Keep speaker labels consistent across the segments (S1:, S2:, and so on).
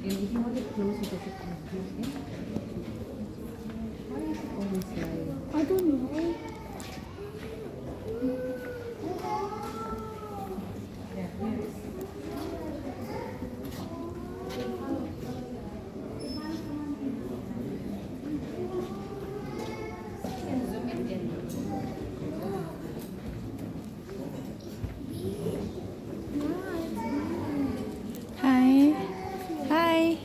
S1: And if you want it close, you just close it. Why is it always live?
S2: I don't know.
S1: Yeah, here is. You can zoom it in.
S3: Hi. Hi.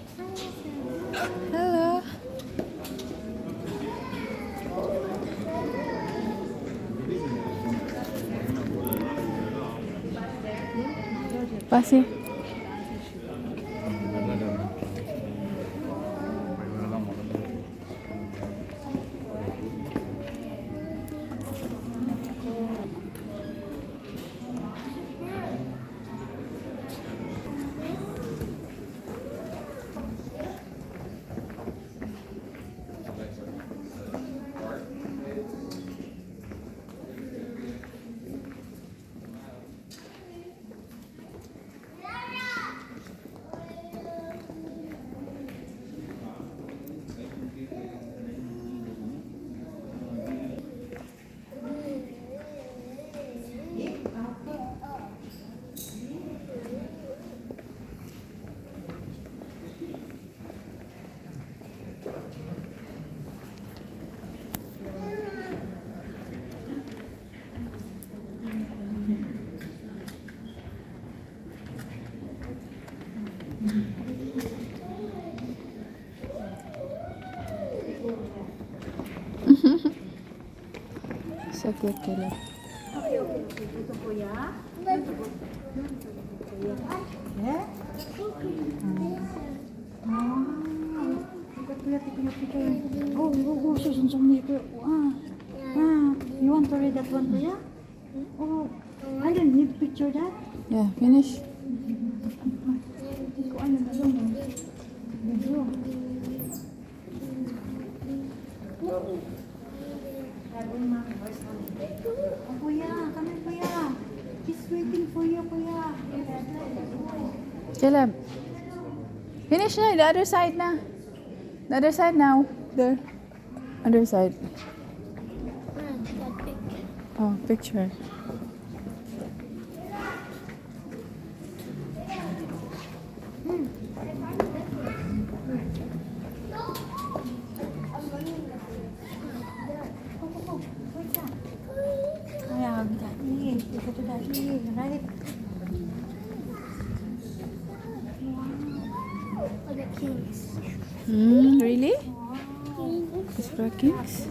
S3: Hello. Pasi. So cute, Caleb.
S4: Okay. Ito, kuya. Yeah? Ah, kuya, kuya, kuya. Go, go, go. So, so, so, ah. Ah, you want to read that one, kuya? Oh, I don't need picture that.
S3: Yeah, finish.
S4: Hindi ko ano na lang. Video. Oh, kuya, come here, kuya. He's waiting for you, kuya.
S3: Caleb. Finish na. The other side na. The other side now. The other side.
S2: That picture.
S3: Oh, picture.
S4: Go, go, go. Where's that? Ayan, daddy. Go to daddy. Right.
S2: Oh, the kings.
S3: Really?
S2: Kings.
S3: It's for kings?